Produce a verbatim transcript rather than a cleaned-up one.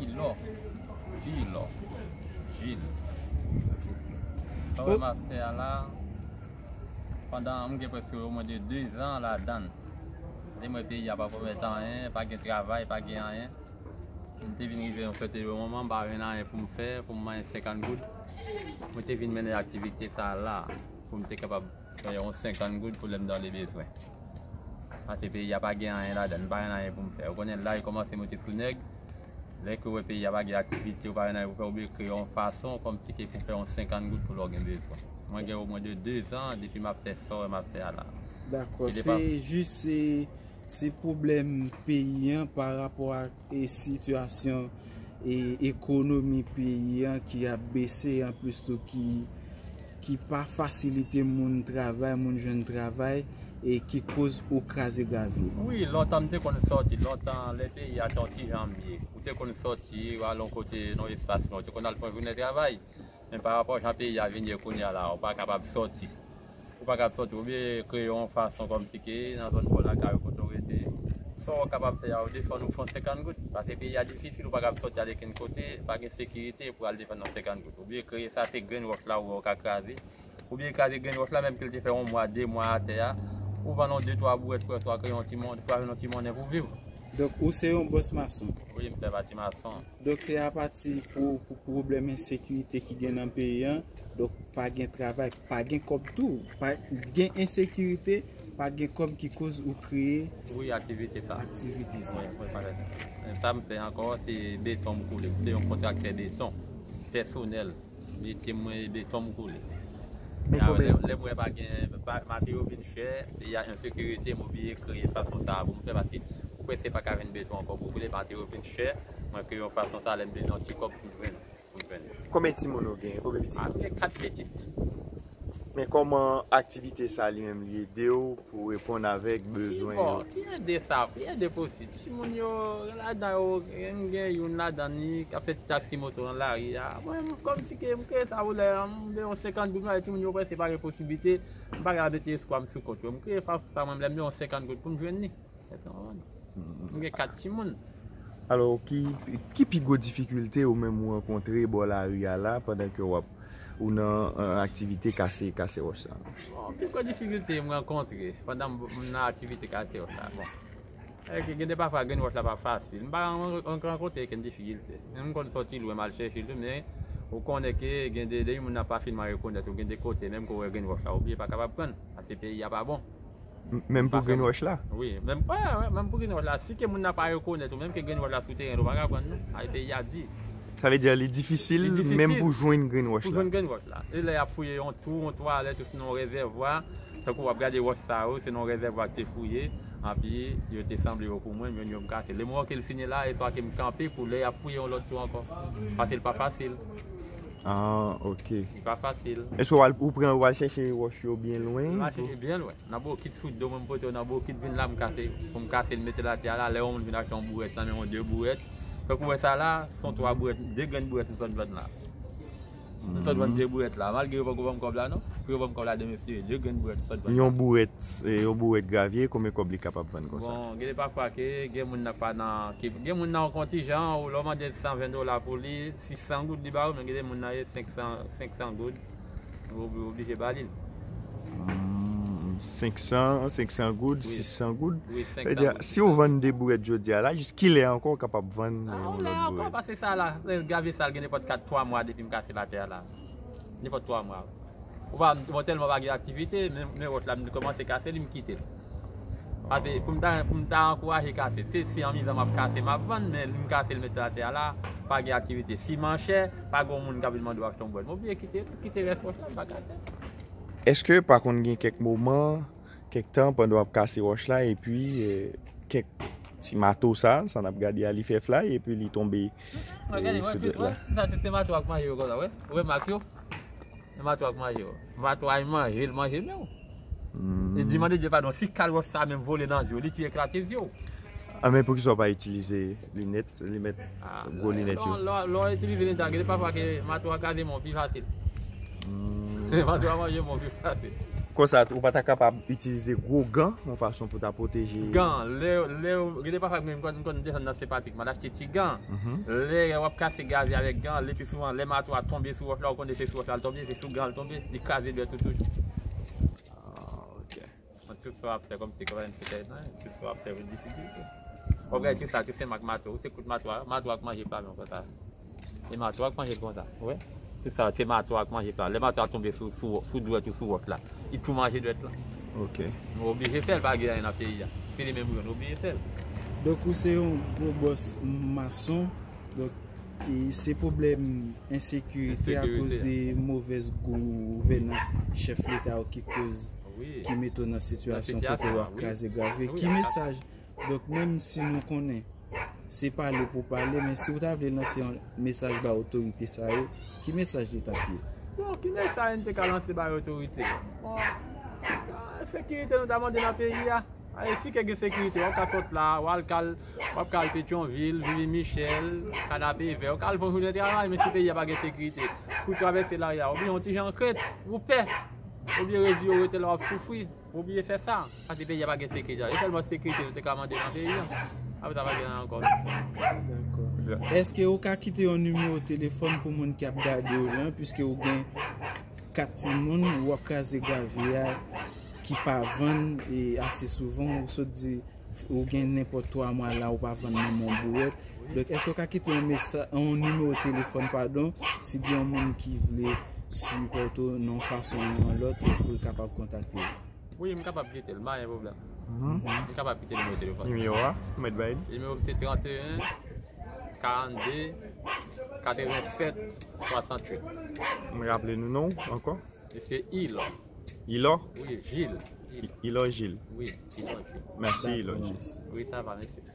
Pi lò. Pi lò. Pil. Sa w wè m ap fè a la, pandan m gen prèske omwen de dezan ladan l. Lè m wè peyi a pa pwomèt anyen, pa gen travay, pa gen anyen. M te vin rive yon sèten moman, m pa jwenn anyen pou m fè, pou m manyen senkant goud. Mwen te vin mennen aktivite sa a la, pou m te kapab fè yon senkant goud pou lè m nan le bezwen. Paske peyi a pa gen anyen ladan l, m pa jwenn anyen pou m fè. Ou konnen laj kòmanse monte sou nèg. Lè ke w wè peyi a pa gen aktivite, ou pa jwenn anyen pou fè, oubyen kreye yon fason kòmsi ke pou fè yon senkant goud pou lè w gen bezwen. Mwen gen omwen de dezan depi m ap fè sa w wè m ap fè a la. Dakò, se jis, se, se pwoblèm peyi an pa rapò ak, e, sitiyasyon, e, ekonomi peyi an ki ap bese, anplis tou ki, ki pa fasilite moun travay, moun jwenn travay, e ki koz ou kraze gravye. Wi, lontan m te konn sòti, lontan lè peyi a te yon ti jan mye, ou te konn sòti, w al yon kote, nan yon espas, ou te konn al fè yon jounen travay. Men pa rapò jan peyi a vin ye kounye a la, ou pa kapab sòti. Ou pa kapab sòti, oubyen kreye yon fason kòmsi ke nan zòn bò lakay ou kote w rete. Sa w kapab fè a, ou defann ou fè yon senkant goud. Paske peyi a difisil, ou pa kapab sòti al okenn kote, pa gen sekirite pou al defann yon senkant goud. Oubyen kreye sa, se grenn wòch la ou wè w ka kraze. Oubyen kraze grenn wòch la, menm ke l te fè yon mwa, de mwa atè a. Ou vann yon de, twa bourèt, frè, swa kreye yon ti mon-, pou al jwenn yon ti monnen pou viv. Donk, ou se yon bòs mason? Wi, m fè pati mason. Donk, se apati pou, pou pwoblèm ensekirite ki gen nan peyi an. Donk, pa gen travay, pa gen kòb tou. Pa gen ensekirite, pa gen kòb ki koz ou kreye, wi, aktivite sa. Aktivite sa. Wi, wi, parèt. Men sa m fè ankò, se beton m koule. Se yon kontraktè beton pèsonèl. Metye mwen beton m koule. Men lè, lè m wè pa gen, pa, materyo vin chè, peyi a ensekirite, m oblije kreye fason sa a pou m fè, paske ou prèske pa ka jwenn beton ankò pou koule, materyo vin chè, mwen kreye yon fason sa a, lè m bezwen yon ti kòb pou m jwenn, pou m jwenn. Konbyen timoun ou gen? Konbyen pitit? A, m gen kat pitit. Men kòman aktivite sa li menm li ede w pou reponn avèk bezwen yo? Ki ede sa, ki ede posib. Timoun yo, ladan yo, gen, gen youn ladan li k ap fè ti taksi moto nan lari a. Mwen, m, kòmsi ke m kreye sa pou lè, m, m gen yon senkant goud, m wè timoun yo prèske pa gen posiblite, m pa ka mete espwa m sou kont yo. M kreye fason sa, mwen, lè m gen yon senkant goud pou m jwenn li. M gen kat timoun. Alò, ki, ki pi gwo difikilte ou menm ou rankontre bò lari a la pandan ke w ap, ou nan, eh, aktivite kase, kase wòch sa? Bon, pi gwo difikilte m rankontre pandan m, m nan aktivite kase wòch la. Bon. Èske gen de pafwa grenn wòch la pa fasil. M pa ran-, ran-, rankontre okenn difikilte. Men m konn sòti lwen m al chèche l tou, men ou konnen ke gen de, de moun nan pa finman rekonèt ou, gen de kote, menm ke w wè grenn wòch la, ou bliye pa kapab pran l. Paske peyi a pa bon. M-, menm pou grenn wòch la? Wi, menm, wè, wè, menm pou grenn wòch la. Si ke moun nan pa rekonèt ou, menm ke grenn wòch la sou teren, ou pa ka pran l, non. Ay, peyi a di. Sa vle di, li difisil, li difisil menm pou jwenn grenn wòch la. Pou jwenn grenn wòch la. E lè y ap fouye yon twou, yon twalèt, ou sinon yon rezèvwa, tankou w ap gade wòch sa yo, se nan yon rezèvwa ki te fouye, anpi yo te sanble yo pou mwen, m jwenn yo m kase. Lè m wè ke l fini la, e swa ke m kanpe pou lè y ap fouye yon lòt twou ankò. Paske l pa fasil. Ah, ok. Li pa fasil. Èske w al, ou pran, ou al chèche wòch yo byen lwen? M al chèche byen lwen. Nan bokit sou do mwen, m pote yo nan bokit, vin la, m kase. Pou m kase l, mete l atè a la, lè yon moun vin achte yon bourèt nan men mwen, de bourèt. Tankou w wè sa la, se yon twa bourèt, de grenn bourèt m sot vann la. M sot vann de bourèt la. Malgre yo poko ban m kòb la, non. Pou yo ban m kòb la demen, se de grenn bourèt m sot vann la. Yon bourèt, e, yon bourèt gravye, konbyen kòb li kapab vann konsa? Bon, gen de pafwa ke gen moun nan pa nan, ke, gen moun nan yon kontijan, ou lè w mande san ven dola pou li, sis san goud li ba ou, men gen de moun nan e senk san, senk san goud. Ou oblije ba li l. Hmm, senk san, senk san goud, sis san goud. Wi, senk san goud. Sa vle di, si w vann de bourèt jodi a la, jis kilè ankò w kapab vann, eh, yon lòt bourèt? A, yon lè ankò, paske sa la, eh, gravye sa l gen nenpòt kat, twa mwa depi m kase l atè a la. Nenpòt twa mwa. Ou pa, bon, tèlman pa gen aktivite, men, men wòch la, m kòmanse kase li, m kite l. Paske pou m ta, pou m ta ankouraje kase, se si anmizan m ap kase, m ap vann, men m kase l, mete l atè a la, pa gen aktivite. Siman chè, pa gen moun k ap vin mande w achte yon bwèt. M oblije kite l, kite rès wòch la, m pa kase l. Èske pa konn gen kèk moman, kèk tan pandan w ap kase wòch la, epi, eh, kèk ti mato sa, sa n ap gade a, li fè flay, epi li tonbe, eh, sou tèt la? Sa, se, se mato a k manje yo konsa, wè. Ou wè mak yo? Se mato a k manje yo. Mato a manje, l manje men w. Hmm. E di mande Dye padon, si kal wòch sa menm vole nan zye w, li ki eklate zye w. Ah, men poukisa w pa itilize linèt, linèt, gwo linèt yo? Ah, lè, lè, lè w itilize linèt la, gen de pafwa ke mato a kraze men w pi fasil. Hmm. Mato a manje men w pi fasil. Konsa tou, ou pa ta kapab itilize gwo gan yon fason pou ta pwoteje. Gan, lè, lè, gen de pafwa, mwen, m konn, m konn desann nan Sen Patrik, m al achte ti gan. Lè w ap kase gravye avèk gan, le pi souvan, lè mato a tonbe sou wòch la, ou konnen se sou wòch la l tonbe, se sou gan l tonbe, li kraze dwèt ou tou. Ah, ok. Tout sa w ap fè kòmsi, kòmsi, tout sa w ap fè pou difikilte. W ap gade tout sa, tout se mak mato, ou se kout mato a, mato a k manje pla men konsa. E mato a k manje l konsa, wi. Se sa, se mato a k manje pla. Lè mato a tonbe sou, sou, sou dwèt ou sou wòch la, li tou manje dwèt la. Ok. Nou oblije fè l, pa gen anyen nan peyi a. Se li menm ou jwenn, oblije fè l. Donk ou se yon gwo bòs mason. Donk e se pwoblèm ensekirite akoz de movèz gouvènans chèf leta yo ki koz, ki mete w nan sitiyasyon kote w ap kraze gravye. Ki mesaj, donk menm si nou konnen se pale pou pale, men si w ta vle lanse yon mesaj ba otorite sa yo, ki mesaj li t ap ye? Bon, ki mesaj n te ka lanse bay otorite yo? Bon, sekirite nou ta mande nan peyi a. Ayiti ke gen sekirite, w ap ka sot la, w al kal, w ap kal Petyonvil, Vivi Michèl, Kanapevè, w kal fon jounen travay, men si peyi a pa gen sekirite, pou travèse lari a, oubyen yon ti jan krent, ou pè, oubyen rezi yo rete la w ap soufri, oubyen fè sa. Paske peyi a pa gen sekirite, se sèlman sekirite nou te ka mande nan peyi a. Apre sa pa gen anyen ankò. Dakò. Èske ou ka kite yon nimewo telefòn pou moun ki ap gade w lan, piske ou gen kat timoun, w ap kraze gravye a ki pa vann e ase souvan, ou sot di ou gen nenpòt twa mwa la ou pa vann menm yon bourèt. Donk èske w ka kite yon mesaj, yon nimewo telefòn, padon, si gen yon moun ki vle sipòte w nan yon fason ou yon lòt pou l kapab kontakte w? Wi, m kapab kite l, pa gen pwoblèm. M kapab kite nimewo telefòn. Nimewo a, ou mèt bay li? Nimewo m se trannteyen, karannde, katrevennsèt, swasanntuit. M raple nou non ankò. E se Ilò. Ilò? Wi, Jil. Ilò Jil. Wi, Ilò Jil. Mèsi Ilò Jil. Wi, sa va, mesye.